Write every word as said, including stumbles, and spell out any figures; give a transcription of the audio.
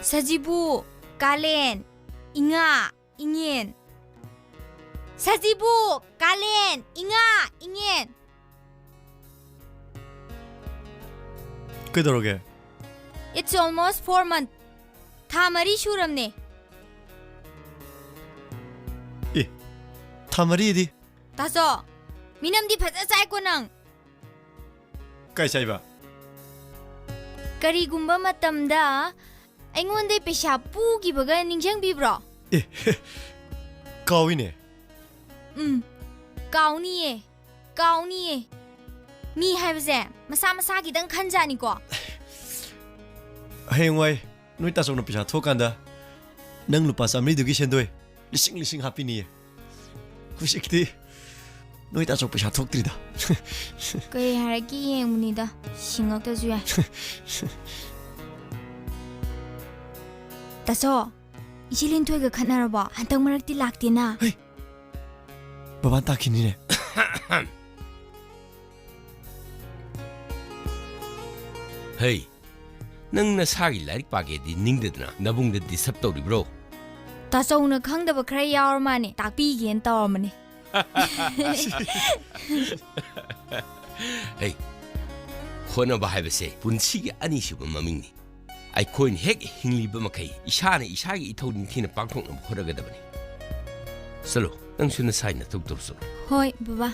ꯁꯖꯤꯕꯨ, ꯀꯥꯂꯦꯟ, ꯏꯉꯥ, ꯏꯉꯦꯟ꯫ ꯁꯖꯤꯕꯨ, ꯀꯥꯂꯦꯟ, ꯏꯉꯥ, ꯏꯉꯦꯟ꯫ ꯀꯩꯗꯧꯔꯒꯦ? It's almost four month. ꯊꯥ ꯃꯔꯤ ꯁꯨꯔꯝꯅꯦ꯫ ꯑꯦ, ꯊꯥ ꯃꯔꯤꯗꯤ? ꯇꯥꯆꯧ, ꯃꯤꯅꯝꯗꯤ ꯐꯖ ꯆꯥꯏꯀꯣ ꯅꯪ꯫ ꯀꯥꯏ ꯆꯥꯏꯕ? ꯀꯔꯤꯒꯨꯝꯕ ꯃꯇꯝꯗ ꯑꯩꯉꯣꯟꯗ ꯄꯩꯁꯥ ꯄꯨꯈꯤꯕꯒ ꯅꯤꯡꯁꯤꯡꯕꯤꯕ꯭ꯔꯣ? ꯑꯦ, ꯀꯥꯎꯏꯅꯦ꯫ ꯎꯝ, ꯀꯥꯎꯅꯤꯌꯦ, ꯀꯥꯎꯅꯤꯌꯦ꯫ ꯃꯤ ꯍꯥꯏꯕꯁꯦ ꯃꯁꯥ ꯃꯁꯥꯒꯤꯗꯪ ꯈꯟꯖꯥꯅꯤꯀꯣ꯫ ꯍꯌꯦꯡꯋꯥꯏ ꯅꯣꯏ ꯇꯥꯆꯧꯅ ꯄꯩꯁꯥ ꯊꯣꯛꯀꯥꯟꯗ ꯅꯪ ꯂꯨꯄꯥ ꯆꯥꯃꯔꯤꯗꯨꯒꯤ ꯁꯦꯟꯗꯣꯏ ꯂꯤꯁꯤꯡ ꯂꯤꯁꯤꯡ ꯍꯥꯞꯄꯤꯅꯤꯌꯦ꯫ ꯍꯧꯖꯤꯛꯇꯤ ꯅꯣꯏ ꯇꯥꯆꯧ ꯄꯩꯁꯥ ꯊꯣꯛꯇ꯭ꯔꯤꯗ꯫ ꯀꯩ ꯍꯥꯏꯔꯛꯀꯦ ꯌꯦꯡꯕꯅꯤꯗ, ꯁꯤꯡꯉꯛꯇꯁꯨ ꯌꯥꯏ꯫ ꯇꯥꯆꯧ, ꯏꯆꯦ ꯂꯤꯟꯊꯣꯏꯒ ꯈꯠꯅꯔꯕꯣ? ꯍꯟꯗꯛ ꯃꯔꯛꯇꯤ ꯂꯥꯛꯇꯦꯅ꯫ ꯍꯩ! ꯕꯕꯥ ꯇꯥꯈꯤꯅꯤꯅꯦ꯫ ꯍꯩ, ꯅꯪ ꯅꯁꯥꯒꯤ ꯂꯥꯏꯔꯤꯛ ꯄꯥꯒꯦꯗꯤ ꯅꯤꯡꯗꯗꯅ ꯅꯕꯨꯡꯗ disturb ꯇꯧꯔꯤꯕ꯭ꯔꯣ? ꯇꯥꯆꯧꯅ ꯈꯪꯗꯕ ꯈꯔ ꯌꯥꯎꯔ ꯃꯥꯅꯦ, ꯇꯥꯛꯄꯤꯒꯦꯅ ꯇꯧꯔꯝꯕꯅꯦ꯫ ꯍꯩ, ꯍꯣꯠꯅꯕ ꯍꯥꯏꯕꯁꯦ ꯄꯨꯟꯁꯤꯒꯤ ꯑꯅꯤꯁꯨꯕ ꯃꯃꯤꯡꯅꯤ꯫ ꯑꯩꯈꯣꯏꯅ ꯍꯦꯛ ꯍꯤꯡꯂꯤꯕ ꯃꯈꯩ ꯏꯁꯥꯅ ꯏꯁꯥꯒꯤ ꯏꯊꯧ ꯅꯤꯡꯊꯤꯅ ꯄꯥꯡꯊꯣꯛꯅꯕ ꯍꯣꯠꯅꯒꯗꯕꯅꯤ꯫ ꯆꯠꯂꯣ, ꯅꯪꯁꯨ ꯅꯁꯥꯒꯤ ꯅꯊꯧ ꯇꯧꯔꯨ ꯆꯠꯂꯣ꯫ ꯍꯣꯏ, ꯕꯕꯥ꯫